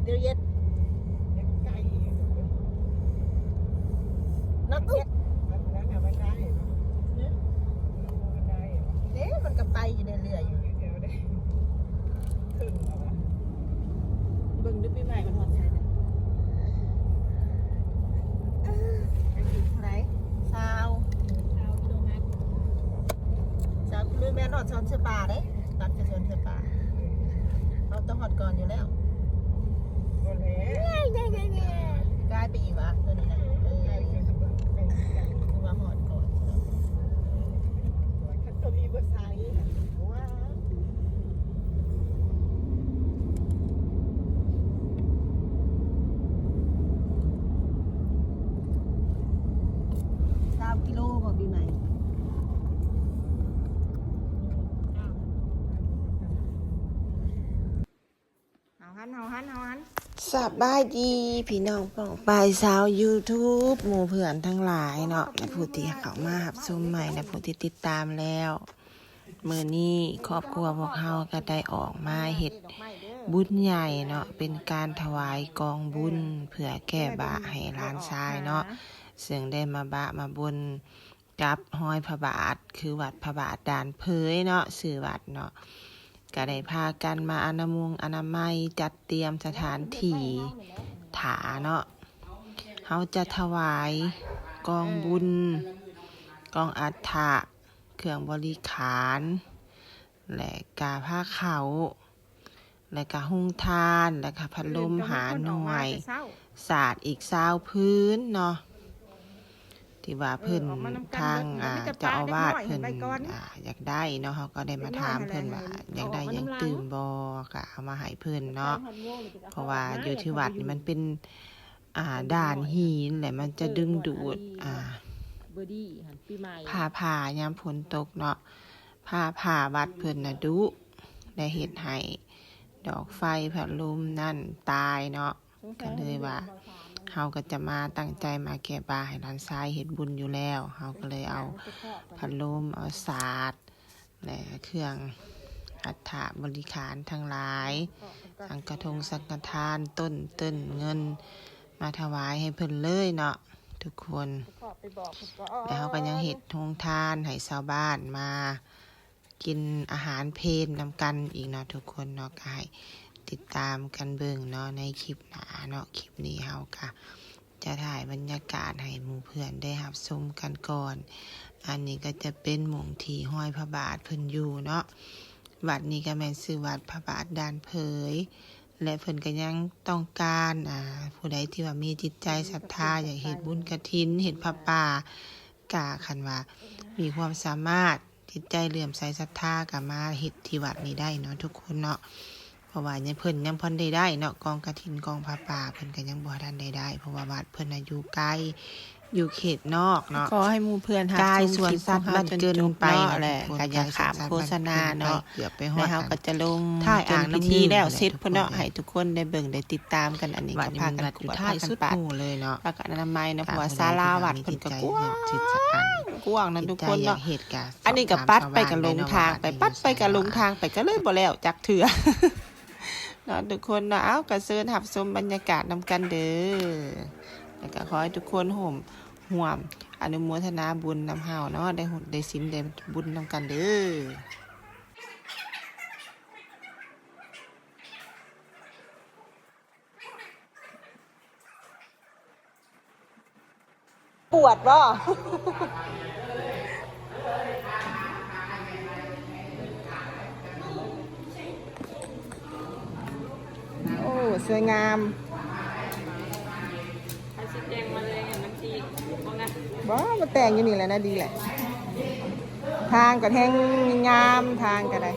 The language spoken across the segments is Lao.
ດຽວເຢັດ ໄກ ນັບເຈັດ ມັນນັ້ນນະ ມັນໄດ້ເນາະ ເດ້ ມັນກໍໄປຢູ່ເລື້ອຍໆຢູ່ ຢູ່ແຖວໃດ ເຖິງແລ້ວວະ ເບິ່ງດູປີໃໝ່ມັນຮອດໃສນະ ໄປອີກເທົ່າໃດ ຊາວ ຊາວກິໂລແມັດ ຊາວກິໂລແມັດຮອດສວນເສືອປ່າເດ້ ຕັດຈາກສວນເສືອປ່າ ເຮົາຕ້ອງຮອດກ່ອນຢູ່ແລ້ວ ບໍ່ແລ້ວ ກາຍໄປອີກວະ ຕົວນີ້ນະ ເອີ ຄືວ່າຮອດກ່ອນ ຄັນຕົວນີ້ບໍ່ໃສ່ ວ້າ ຊາວກິໂລບໍ່ປີໃໝ່ ເຮົາຫັ້ນ ເຮົາຫັ້ນ ເຮົາຫັ້ນ ສະບາຍດີພີ່ນ້ອງປ້ອງປາຍຊາວຢູທູບ ໝູ່ເພື່ອນທັງຫຼາຍເນາະ ແລະ ຜູ້ທີ່ເຂົ້າມາຮັບຊົມໃໝ່ ແລະ ຜູ້ທີ່ຕິດຕາມແລ້ວ ມື້ນີ້ຄອບຄົວພວກເຮົາກໍໄດ້ອອກມາເຮັດບຸນໃຫຍ່ເນາະ ເປັນການຖວາຍກອງບຸນເພື່ອແກ້ບາບໃຫ້ຫຼານຊາຍເນາະ ເຊິ່ງໄດ້ມາບະມາບົນກັບຮອຍພະບາດ ຄືວັດພະບາດດ່ານເຜີຍເນາະ ຊື່ວັດເນາະ ກໍໄດ້ພາກັນມາອະນາມຸງອະນາໄມ ຈັດຕຽມສະຖານທີ່ຖ້າເນາະ ເຮົາຈະຖວາຍກອງບຸນ ກອງອັດຖະ ເຄື່ອງບໍລິຂານ ແລະກະພາເຂົ້າ ແລະກະໂຮງທານ ແລະກະພັດລົມຫ້າໜ່ວຍ ສາດອີກຊາວພື້ນເນາະ ທີ່ວ່າເພິ່ນ ທາງ ເຈົ້າອາວາດເພິ່ນ ຢາກໄດ້ເນາະ ເຮົາກໍໄດ້ມາຖາມເພິ່ນວ່າ ຢາກໄດ້ຫຍັງຕື່ມບໍ່ ກໍເອົາມາໃຫ້ເພິ່ນເນາະ ເພາະວ່າຢູ່ທີ່ວັດນີ້ມັນເປັນ ອ່າ ດ່ານຫີນ ແລະ ມັນຈະດຶງດູດ ອ່າ ຟ້າຜ່າຍາມຝົນຕົກເນາະ ຟ້າຜ່າວັດເພິ່ນນະດຸ ແລະ ເຮັດໃຫ້ດອກໄຟພັດລົມນັ້ນຕາຍເນາະ ກໍເລີຍວ່າເຮົາກໍຈະມາຕັ້ງໃຈມາແກ້ບາບໃຫ້ຫຼານຊາຍເຮັດບຸນຢູ່ແລ້ວ ເຮົາກໍເລີຍເອົາພັດລົມ ເອົາສາດ ແລະ ເຄື່ອງອັດຖະບໍລິຂານທັງຫຼາຍ ສັງກະທົງສັງກະທານ ຕົ້ນເຕີນເງິນ ມາຖວາຍໃຫ້ເພິ່ນເລີຍເນາະທຸກຄົນ ແລະ ເຮົາກໍຍັງເຮັດໂຮງທານໃຫ້ຊາວບ້ານມາກິນອາຫານເພນນຳກັນອີກເນາະທຸກຄົນເນາະ ກໍໃຫ້ຕິດຕາມກັນເບິ່ງເນາະໃນຄລິບໜ້າເນາະ ຄລິບນີ້ເຮົາກໍ ຈະຖ່າຍບັນຍາກາດໃຫ້ໝູ່ເພື່ອນໄດ້ຮັບຊົມກັນກ່ອນ ອັນນີ້ກໍຈະເປັນໝ່ອງທີ່ຮອຍພະບາດເພິ່ນຢູ່ເນາະ ວັດນີ້ກໍແມ່ນຊື່ວັດພະບາດດ່ານເຜີຍ ແລະ ເພິ່ນກໍຍັງຕ້ອງການ ອ່າ ຜູ້ໃດທີ່ວ່າມີຈິດໃຈສັດທາ ຢາກເຮັດບຸນກະຖິນ ເຮັດຜ້າປ່າ ກະຄັນວ່າມີຄວາມສາມາດ ຈິດໃຈເຫຼື້ອມໃສສັດທາກໍມາເຮັດທີ່ວັດນີ້ໄດ້ເນາະທຸກຄົນເນາະ ເພາະວ່າເພິ່ນຍັງບໍ່ທັນໄດ້ໄດ້ເນາະ ກອງກະຖິນ ກອງຜ້າປ່າ ເພິ່ນກໍຍັງບໍ່ທັນໄດ້ໄດ້ ເພາະວ່າວັດເພິ່ນນະຢູ່ໄກ ຢູ່ເຂດນອກເນາະ ຂໍໃຫ້ໝູ່ເພື່ອນຮັບຊົມຄລິບຂອງເຮົາຈົນຈົບເນາະ ແລະກໍຢ່າຂ້າມໂຄສະນາເນາະ ແລະເຮົາກໍຈະລົງຈົນພິທີແລ້ວເສັດພຸ້ນເນາະ ໃຫ້ທຸກຄົນໄດ້ເບິ່ງໄດ້ຕິດຕາມກັນ ອັນນີ້ກໍພາກັນກວດພາກັນປາດ ແລ້ວກໍອະນາໄມເນາະ ເພາະວ່າສາລາວັດເພິ່ນກໍກວ້າງ ກວ້າງນະທຸກຄົນເນາະ ອັນນີ້ກໍປັດໄປກໍລົງທາງໄປ ປັດໄປກໍລົງທາງໄປ ກໍເລີຍບໍ່ແລ້ວຈັກເທື່ອເນາະທຸກຄົນເນາະ ເອົ້າ ກໍເຊີນຮັບຊົມບັນຍາກາດນຳກັນເດີ້ ແລ້ວກໍຂໍໃຫ້ທຸກຄົນຮ່ວມ ຮ່ວມອະນຸໂມທະນາບຸນນຳເຮົາເນາະ ໄດ້ຮຸ ໄດ້ສິນໄດ້ບຸນນຳກັນເດີ້. ປວດບໍ່? ໂອ້ ສວຍງາມ. ໃຜຊິແຕ່ງມາແລງໃຫ້ມັນຊິບໍ່ງາມ? ບໍ່ ມາແຕ່ງຢູ່ນີ້ແຫຼະນະ ດີແຫຼະ. ທາງກໍແຮງງາມ ທາງກໍໄດ້.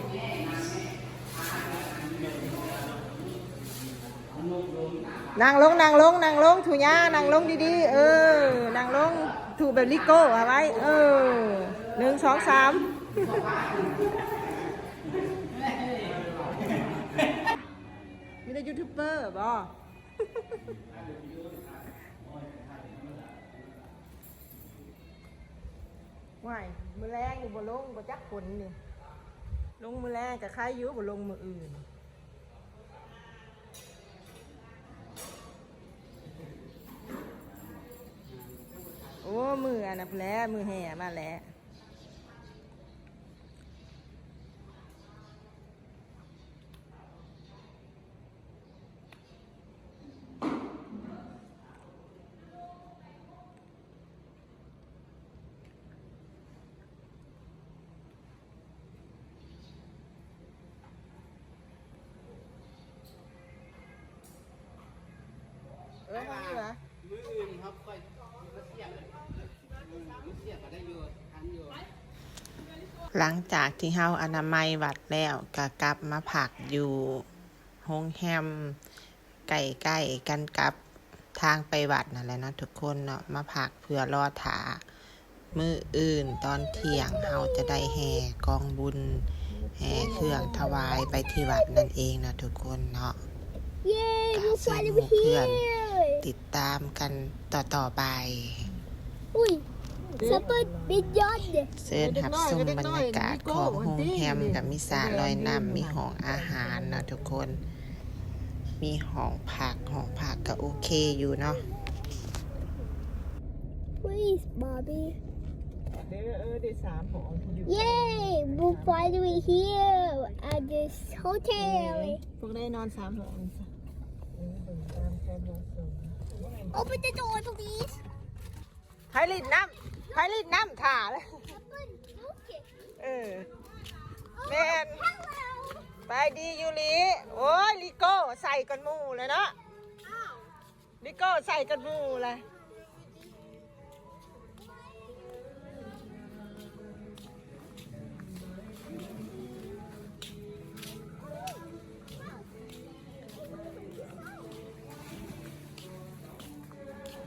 ນັ່ງລົງ ນັ່ງລົງ ນັ່ງລົງ ຖູຫຍ້າ ນັ່ງລົງດີໆ ເອີ ນັ່ງລົງ ຖູແບບລິໂກ້ເອົາໄວ້ ເອີ ໜຶ່ງ ສອງ ສາມ. ມີແຕ່ຢູທູບເບີບໍ? ຫວາຍ ມື້ແລງນີ້ບໍ່ລົງ ບໍ່ຈັກຝົນນີ້ ລົງມື້ແລງກໍໄຄຢູ່ ບໍ່ລົງມື້ອື່ນ. ມື້ອັນນັ້ນພຸ້ນແຫຼະ ມື້ແຫ່ມາແຫຼະ. ເອີ ທາງນີ້ຫວາ? ມື້ອື່ນເຮົາຄ່ອຍມາສ່ຽງ ມາສ່ຽງກໍໄດ້ຢູ່ ທັນຢູ່. ຫຼັງຈາກທີ່ເຮົາອະນາໄມວັດແລ້ວ ກໍກັບມາພັກຢູ່ໂຮງແຮມ ໃກ້ໆກັນກັບທາງໄປວັດນັ້ນແຫຼະເນາະທຸກຄົນເນາະ ມາພັກເພື່ອລໍຖ້າມື້ອື່ນຕອນທ່ຽງ ເຮົາຈະໄດ້ແຫ່ກອງບຸນ ແຫ່ເຄື່ອງຖວາຍໄປທີ່ວັດນັ້ນເອງເນາະທຸກຄົນເນາະ. ເຢ້ ກະເຊີນໝູ່ເພື່ອນຕິດຕາມກັນຕໍ່ໆໄປ. ອຸ້ຍ ເຊີນຮັບຊົມບັນຍາກາດຂອງໂຮງແຮມ ກະມີສະລອຍນ້ຳ ມີຫ້ອງອາຫານເນາະທຸກຄົນ ມີຫ້ອງພັກ ຫ້ອງພັກກະໂອເຄຢູ່ເນາະ. Please, Bobby. ເດ້ ເອີ ໄດ້ສາມຫ້ອງ. Yay! We finally here at this hotel. ພວກໄດ້ນອນສາມຫ້ອງ. Open the door, please. ໃຜຫຼິ້ນນ້ຳ ໃຜຫຼິ້ນນ້ຳຖ້າເລີຍ. ເອີ ແມ່ນ. ໄປດີຢູລິ. ໂອ້ຍ ລິໂກ້ໃສ່ກ່ອນໝູ່ແລ້ວເນາະ. ລິໂກ້ໃສ່ກ່ອນໝູ່ແລ້ວ.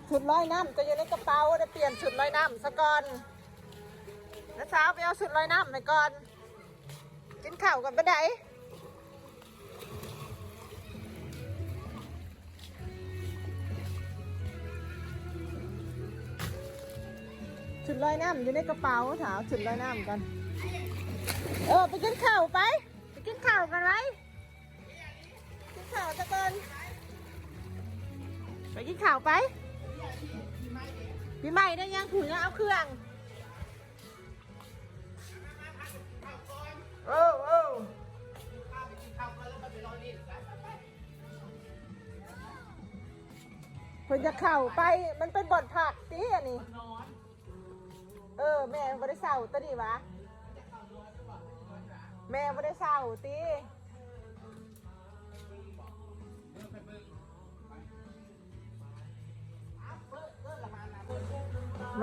ຊຸດລອຍນ້ຳກໍຢູ່ໃນກະເປົາ ໄດ້ປ່ຽນຊຸດລອຍນ້ຳຊະກ່ອນ. ນ້າສາວໄປເອົາຊຸດລອຍນ້ຳໃຫ້ກ່ອນ. ກິນເຂົ້າກ່ອນປານໃດ? ຊຸດລອຍນ້ຳຢູ່ໃນກະເປົາ ຖ້າເອົາຊຸດລອຍນ້ຳກ່ອນ. ເອີ ໄປກິນເຂົ້າໄປ ໄປກິນເຂົ້າກ່ອນໄວ້. ກິນເຂົ້າຊະກ່ອນ ໄປກິນເຂົ້າໄປ. ປີໃໝ່ໄດ້ຍັງ ຜູ້ຍັງເອົາເຄື່ອງ. ໂອ້ ໂອ້ ເພິ່ນຈະເຂົ້າໄປ ມັນເປັນບ່ອນພັກຕິອັນນີ້. ເອີ ແມ່ບໍ່ໄດ້ເຊົ່າໂຕນີ້ຫວາ? ແມ່ບໍ່ໄດ້ເຊົ່າຕິ?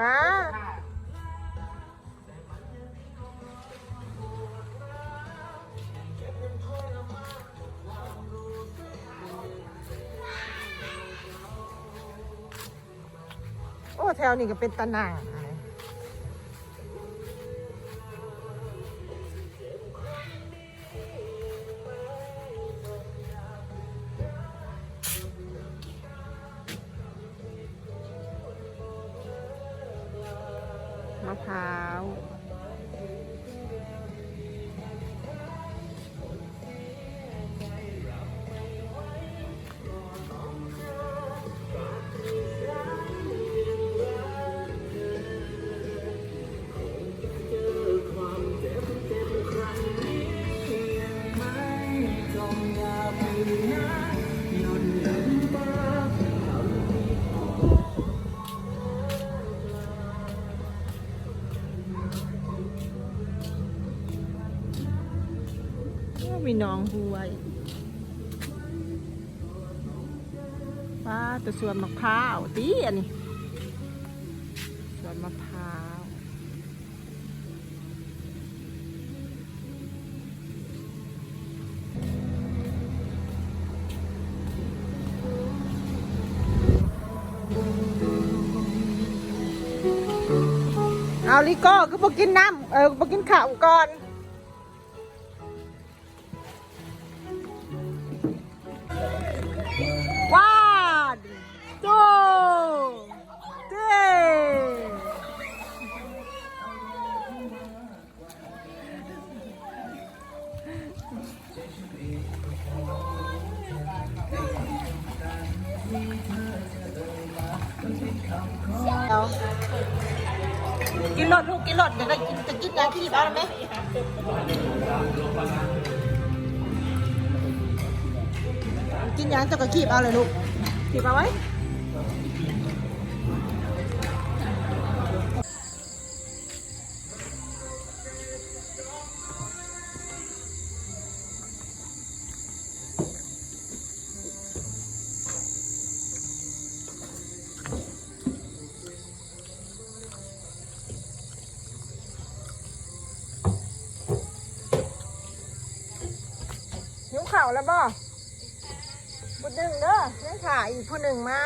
ມາ ໂອ້ ແຖວນີ້ກໍເປັນຕານັ່ງ. ມະພ້າວ. ໂອ້ ມີໜອງຫ້ວຍ. ປາດ ແຕ່ສວນໝາກພ້າວຕິອັນນີ້ ສວນໝາກພ້າວ. ເອົາ ລິໂກ້ ຄືບໍ່ກິນນ້ຳ ເອີ ບໍ່ກິນເຂົ້າກ່ອນ? ວັນ ທູ ທຣີ. ເອົາ ກິນໂລດລູກ ກິນໂລດ ຢາກໄດ້ກິນ ຈະກິນຫຍັງຄີບເອົາແມ່ ກິນຫຍັງເຈົ້າກໍຄີບເອົາເລີຍລູກ ຄີບເອົາໄວ້. ຫິວເຂົ້າແລ້ວບໍ່? ຜູ້ໜຶ່ງເດີ ຍັງຖ້າອີກຜູ້ໜຶ່ງມາ.